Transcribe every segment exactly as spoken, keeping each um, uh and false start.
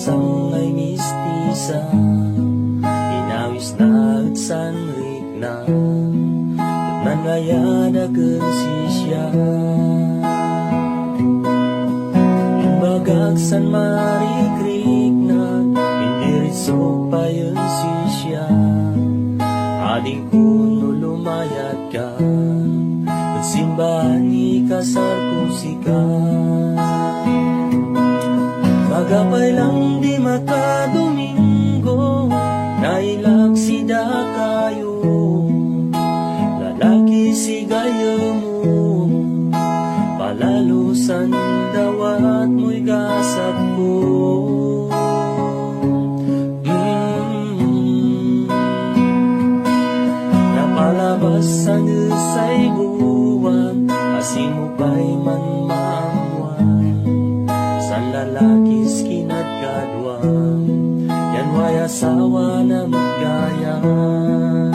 Sangay mistisa, inawisna et sanrikna, et nanrayada ken sisya. Imbagak san marikrikna, indiritso payen sisya. Adingko no lumayat ka, et simbahan ni kasarko sika. Maga pay lang di makadomingo, nailaksida kayo, lalaki si gayyemmo, palalo san dawat mo'y gasatko. Mm. Napalabas a ngesay buwan, asimo pay man maammuan. San lalakis kinadkaduan, yan way asawana met gayam.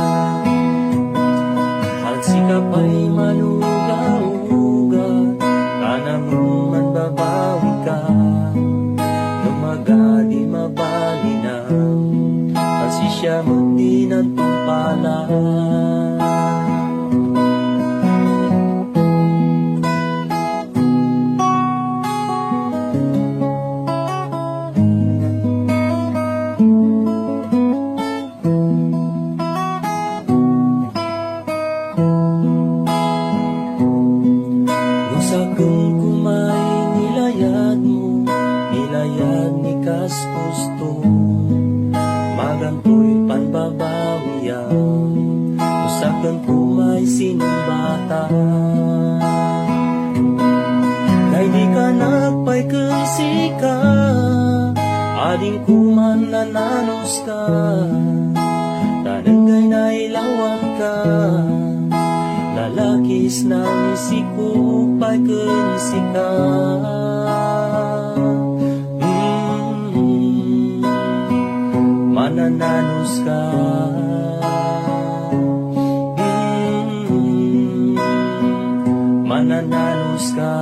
Agsika pay manuga-uga, kanangon man babawika, no magadi mabalina. Pansisya met ti nagtungpala. Usaken ko may nilayadmo, nilayad ni kas gusto. Magantoy panbabawiam, usaken ko may sinumbata. Naidikanak pay ken sika, adingko man nananuska, ta nengay nailawanka, lalakis nang sikog pay ken sika. Mm, manananuska. Mm, manananuska.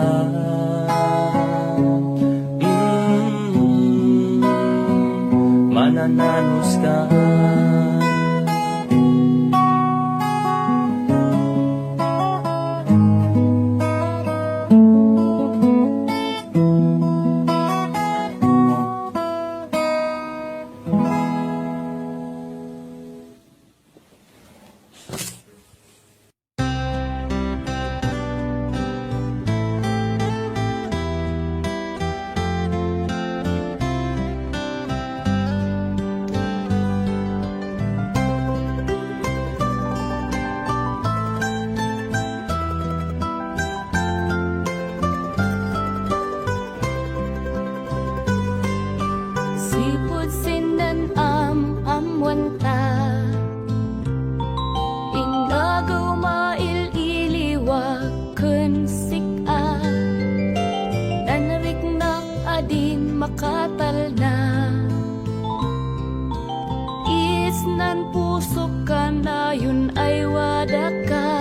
Mm, manananuska. Sipud sinan am-ammuanta, innagew mail-iliwak ken sik-a. Nanriknak a din makatalna. Isnan pusok kanayon ay wadaka.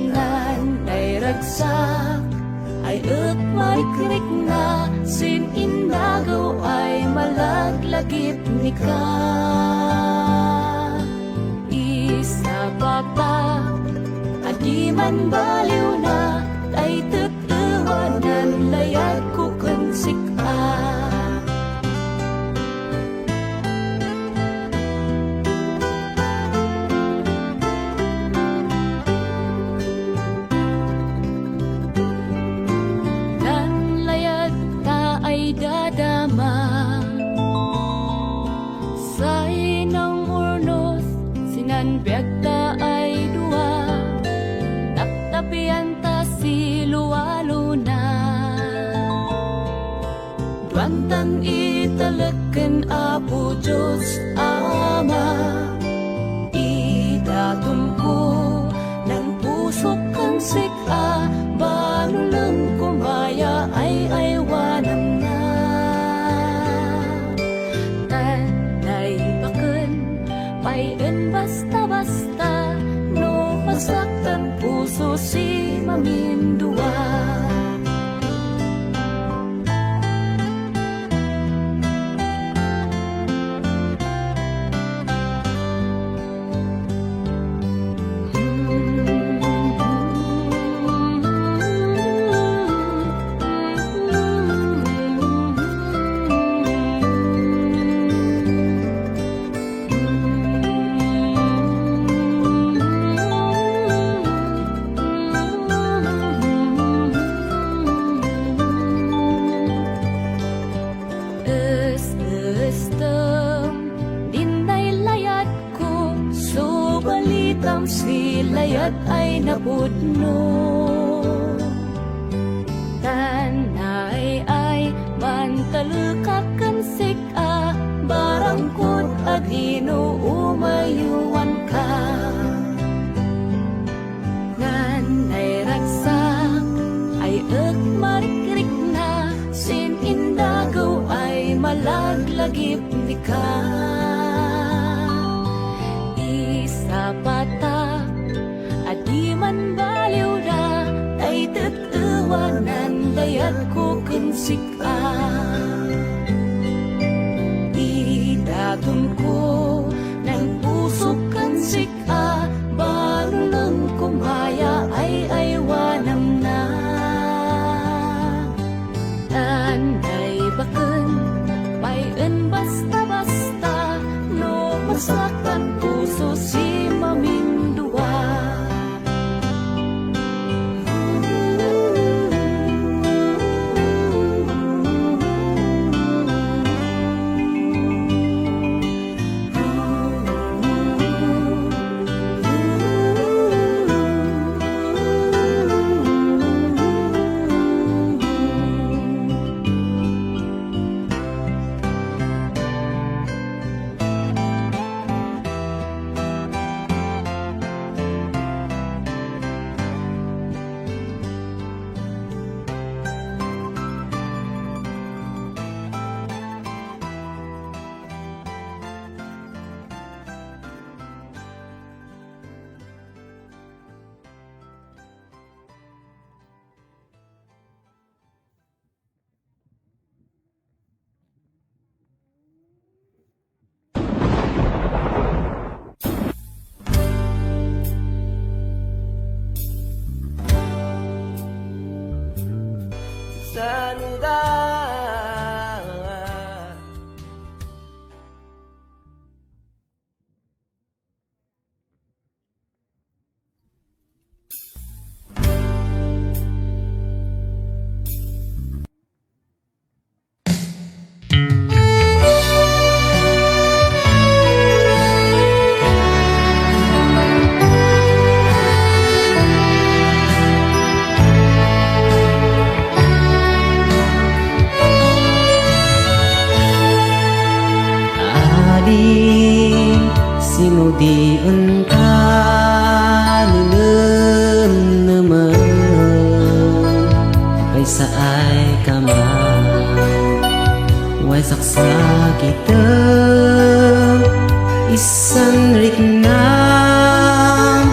Ngan nairagsak ay et marikrikna, sin innagew ay malaglagip ni ka. Isapata, a di man baliwna, ay tet-ewanan layadko ken sik-a. Nanlayad ta ay dadama, say nangurnos sinan biag ta ay dua, taptapian ta si lualona. Duantan italek ken Apo Dios Ama, idatonko, nang pusok ken sik-a, banulem koma ya ay-aywanamna. Tan naibaken pay en basta-basta, no masaktan puso si mamindua. Ket ay napudno. Tan naay-ay, mantalekak ken sik-a, barangkod a dino umayuanka. Ngem nairagsak ay ek marikrikna, sin indagew ay malaglagip dika. Isapata a di man baliwda, tay tet-ewanan dayagko ken sik-a. Idatonko nan pusok ken sik-a, banolem koma ya ay-aywanamna. Tan naibaken pay en basta-basta, no masaktan puso ti mamindua. Saluda. Adi, sino di enta ninemnemen? Paysaay ka man, way saksakiten, isan riknam,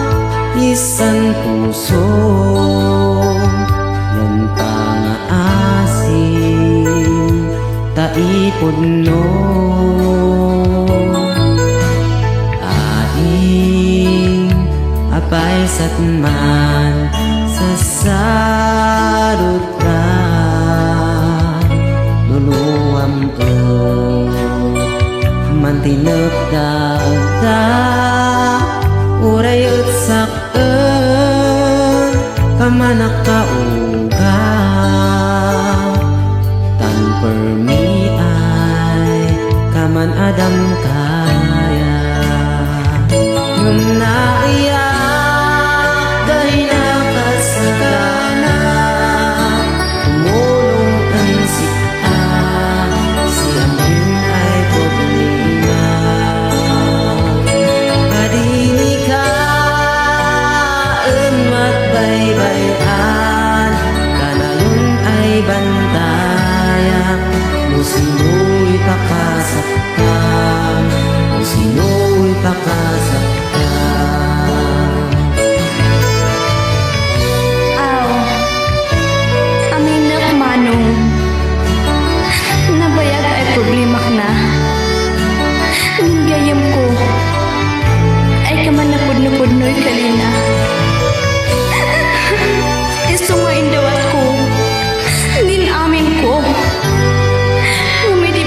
isan puso, yan pangaasim ta ipudno. Aing apay satman sasarutka, luluam et mantinekdakda, uray et sak-, en ka manakauga, tan permi ay ka man a damkaya. Ngem naiyak, gaina kasakana, tumulong en sik-, a, siam ay problema. Adinika en matbaybay-an, kanayon ay bantayak, no sino'y pakasaktan, no sino'y pakasaktan. Aw, aminek manong. Nabayag ay problemak na. Ngem gayyemko ay ka man napudnopudnoy kalina. Isu nga indawatko, nin-aminko. Ngem idi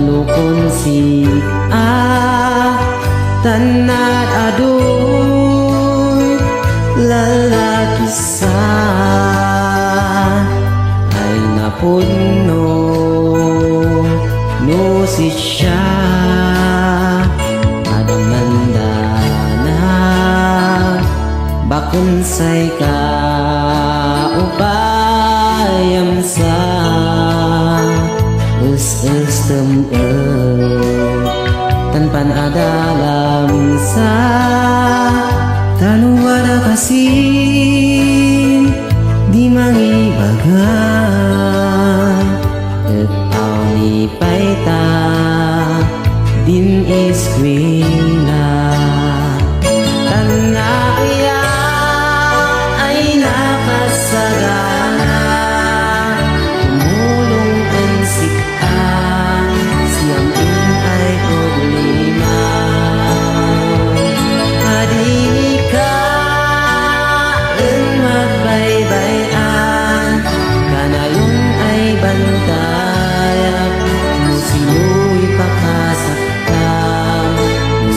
Lukon sik-a, tan ad-aduy lalaki sa ay napudno no sisya. Adamandana, bakun say ka upayam sa es-estem et tan pan-adalam sa. Tan wada kasin di mangibaga et awni pay ta din eskuela. Tan naaya ay nakasagana, tumulong en sik-a, siam in ay problema. Adini ka en magbaybay-an, kanayon ay bantayak, no sinoy pakasaktam, no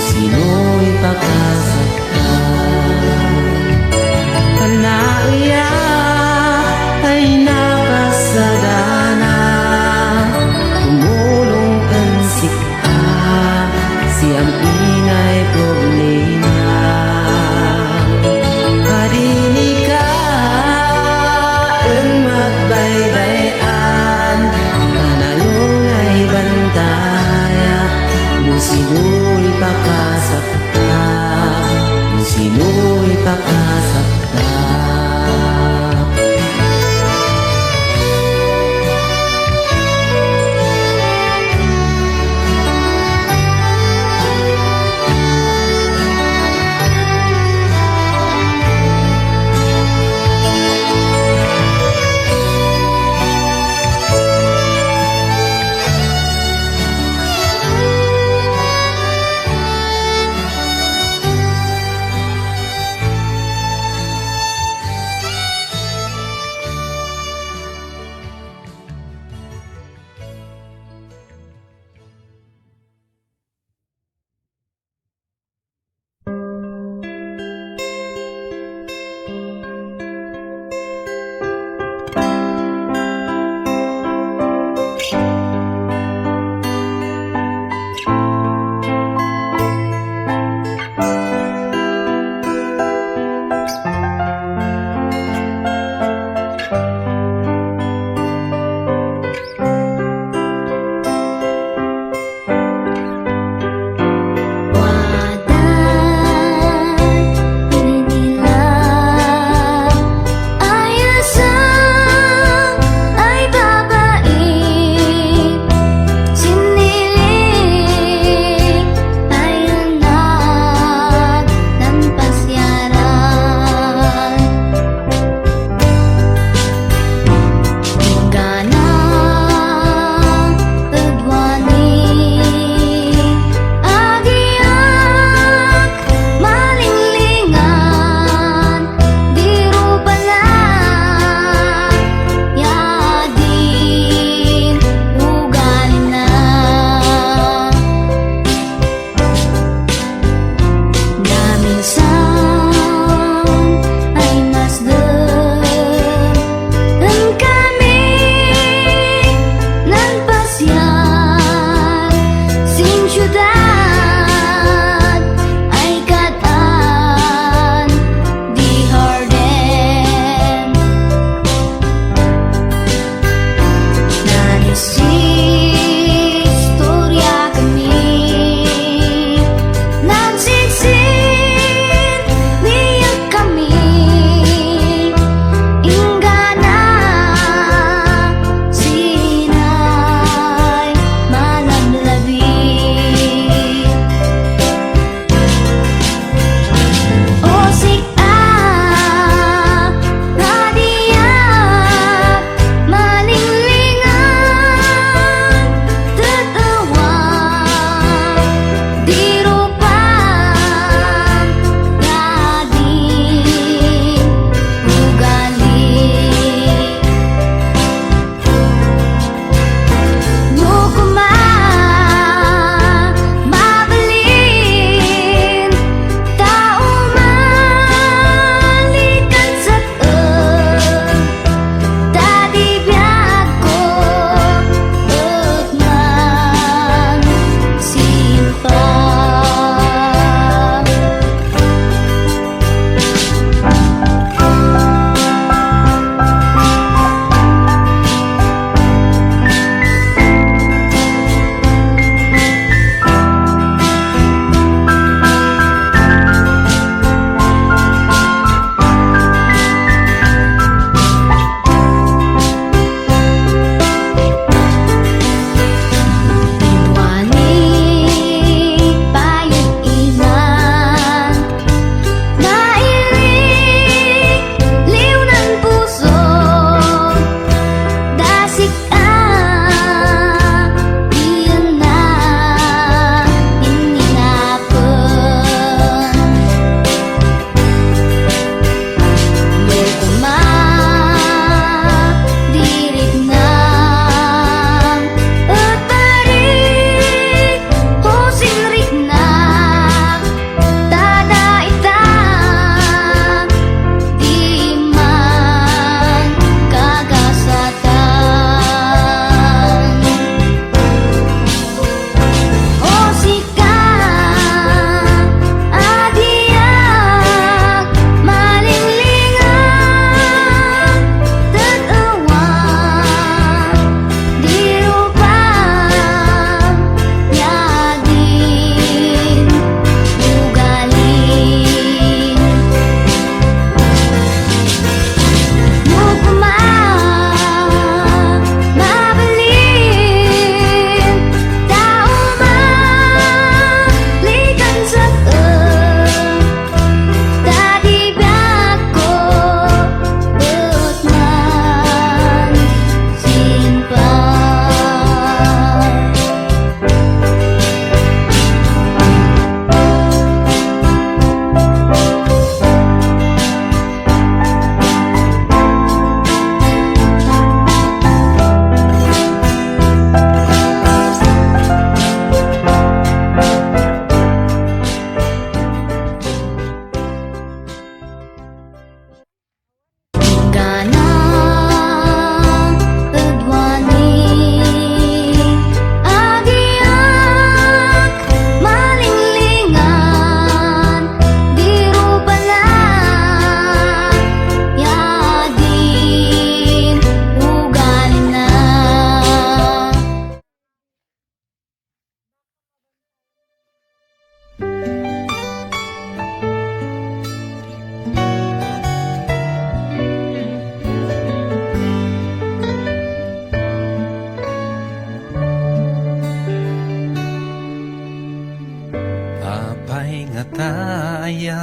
Ngata aya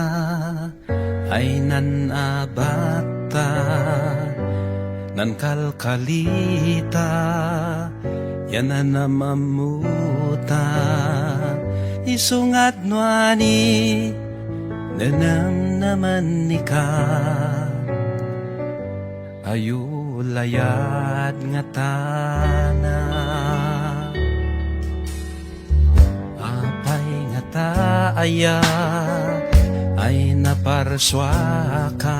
ay nan-abatta, nankalkalita, ya nanamammuta, isu nga adnuani, nengnengnengneka. Ayo layad ngatana. Apay ngata aya ay naparsuaka,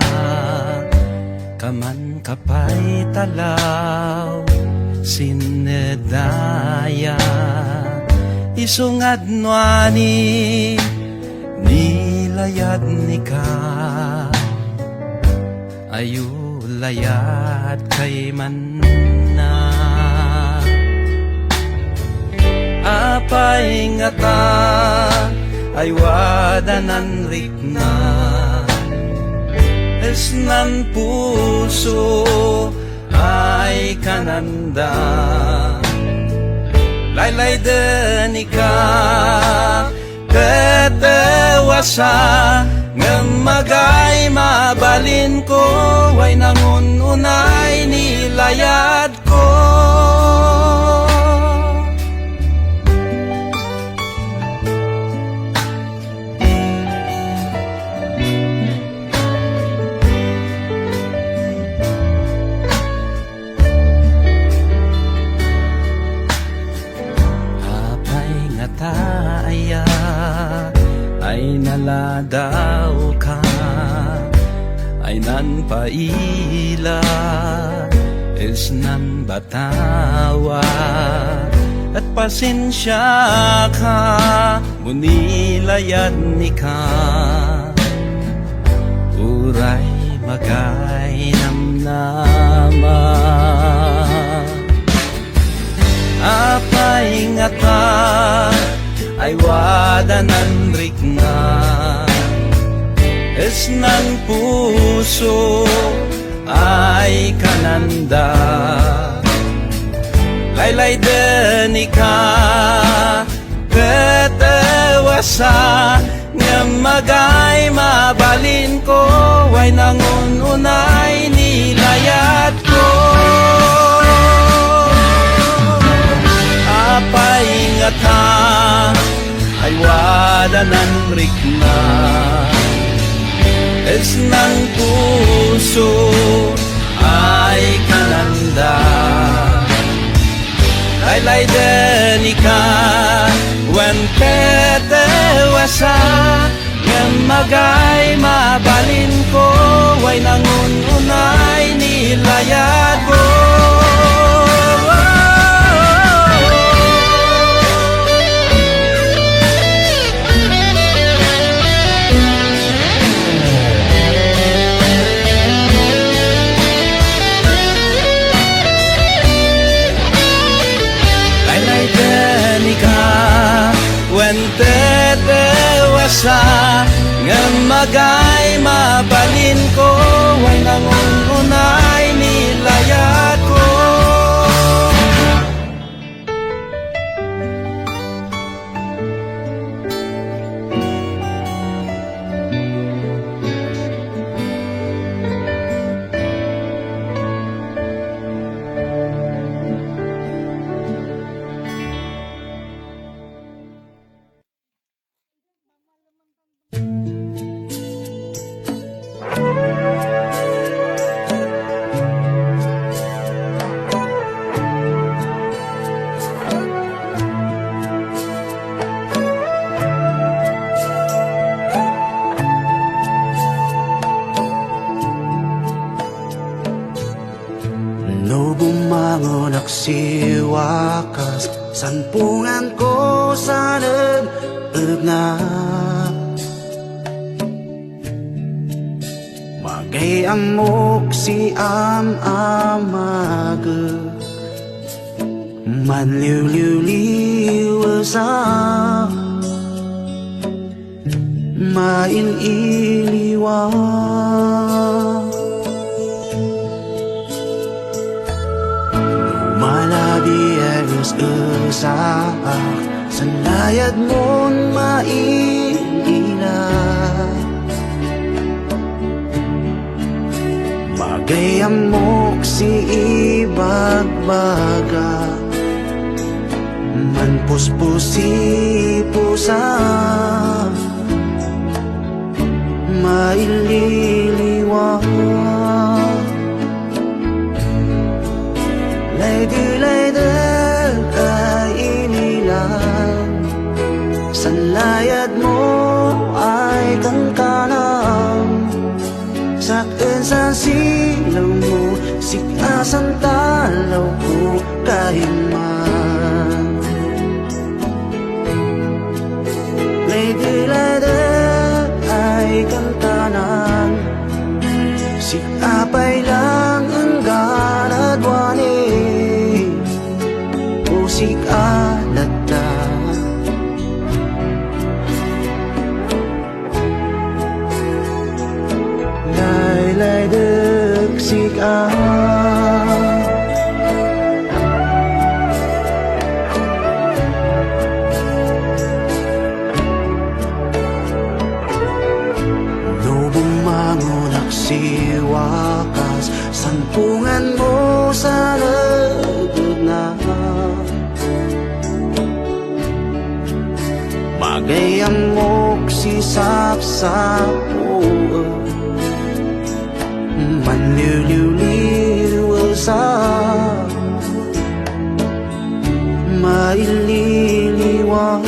kaman ka pay talaw, sinnedaya, isu nga adnuani, nilayadnika. Ayo layad kay manna. Apay ngata ay wada nan rikna, isnan puso ay kananda. Laylaydenika, ket ewasa, ngem magay mabalinko, way nangun-unay nilayadko. Apay ngata aya ay naladawka, ay nanpaila, isnan batawa, et pasensiaka, mo nilayadnika, uray magay namnama. Apay ngata ay wada nan rikna, isnan puso ay kananda. Laylaydenika, ket ewasa, ngem magay mabalinko, way nangun-unay nilayadko. Apay ngata ay wada nan rikna, isnan puso ay kananda. Laylaydenika, wen tetewasa, ngem magay mabalinko, way nangun-unay nilayadko. Laylaydenika, wen tetewasa, ngem magay mabalinko, way nangun-unay nilayadko. No bumangonak siwakas, sanpunganko sa nag-egna. Magay-ammok si am-amagek, manliwliwliwesa, main-iliwa. Malabi a es-esaak, sanlayad mon main Magay ammok si ibagbaga, manpuspos si pusa, maililiwa. Laydi-laydek ay inilan, sanlayadmo ay kankanam. Sak-en sa silawmo, sik-a santalaw ko kaiman. Laydi-laydek ay kankanam, sik-a pay lang enggan aduani, o sik-a latta. Laylaydek sik-a. No bummangonak si wakas, sanpunganmo sa lugotna. Magay ammok si sapsapuek, manliwliwliw sa maililiwa.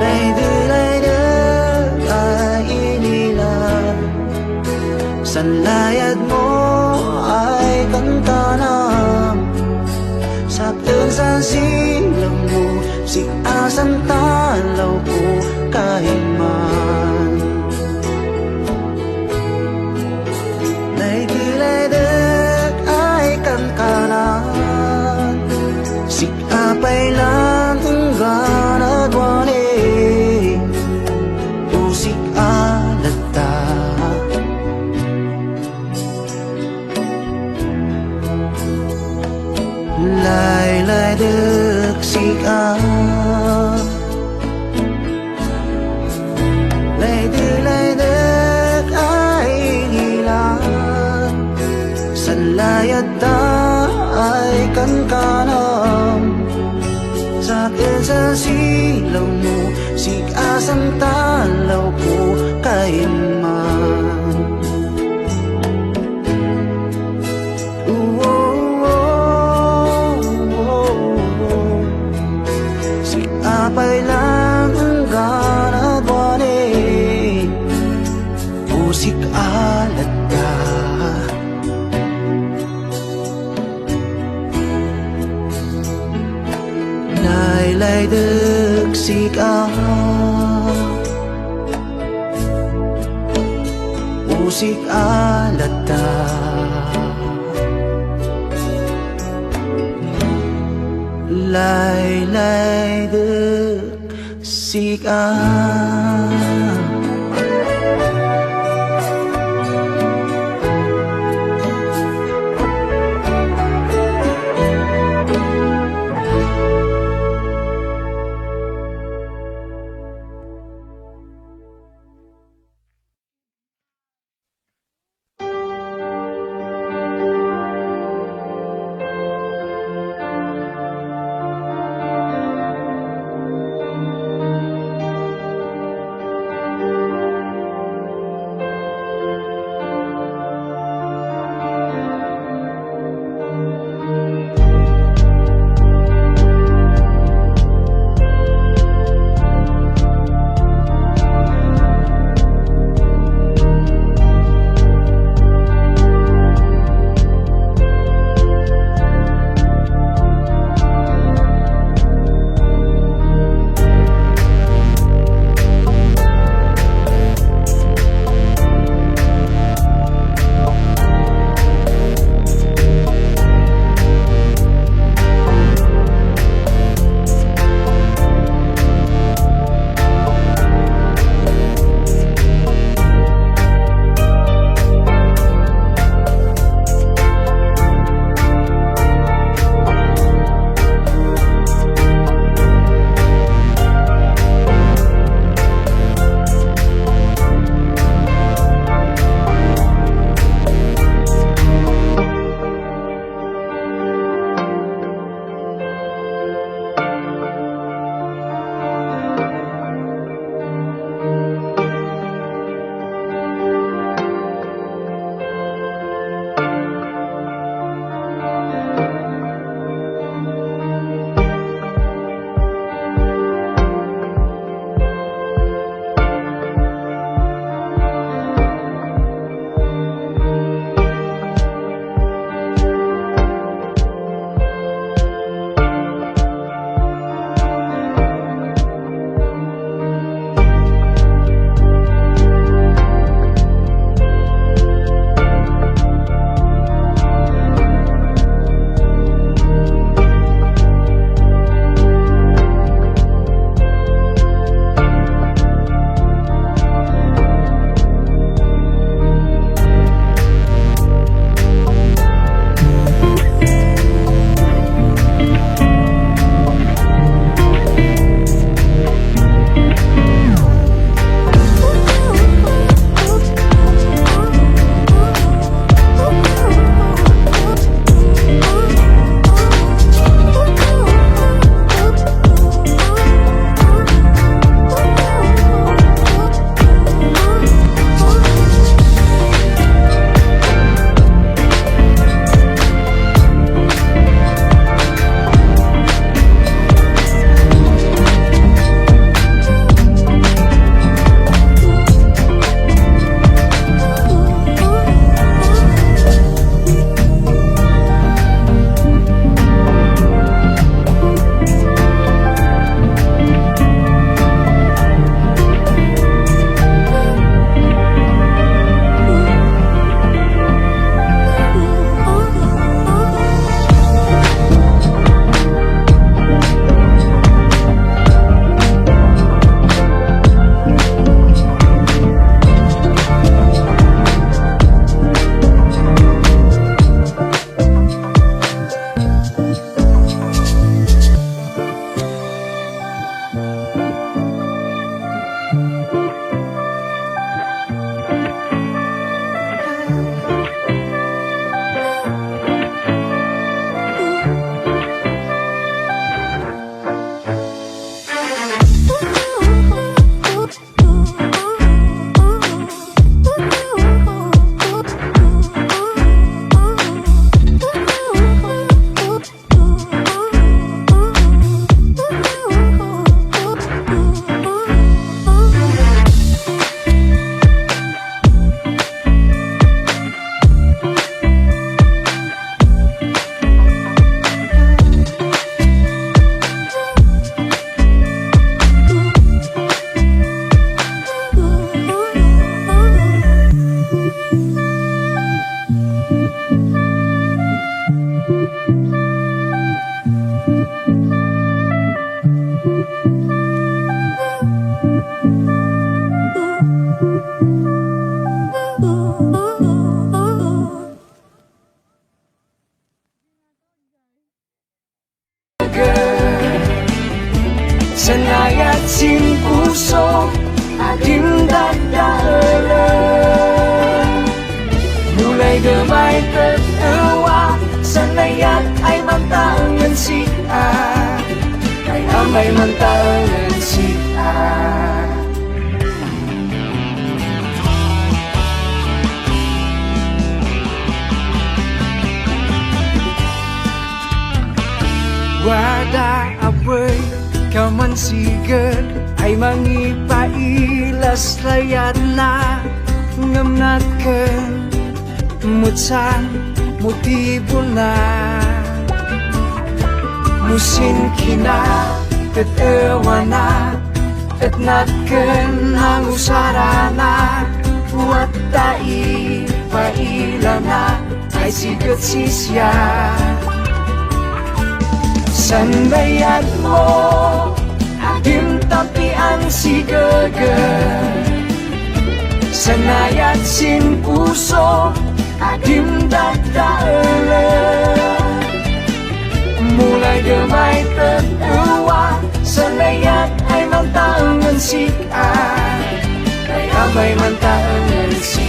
Laydi-laydek ay inilan, sanlayadmo ay kankanam. Sak-en sa silawmo, sik-a santalaw ko kaiman. Laydi-laydek ay kankanam, sik-a pay lang enggan aduani, o sik-a latta. Laylaydek sik-a. Laydi-laydek ay inilan, sanlayadta ay kankanam. Sak-en sa silawmo, sik-a santalaw ko kaiman. Sik-a pay lang enggan aduani, o sik-a latta. Laylaydek sik-a. O sik-a latta. Laylaydek sik-a. puso, adim daddaelen. Mulay demay ket ewa, sanayat ay mantaengen sika, ay amay mantaengen sika. Wada abey ka mansiged ay mangipailas layatna, ngem natken met saan motibona. Musin kina ket ewana, ket natken nangusarana, watta ipailana ay siged sisya. Sanayatmo, adim tampian sigegen. Sanayat sin puso, adim daddaelen. Mulay demay ket ewa, sanayat ay mantaengen sika, ay amay mantaengen sika.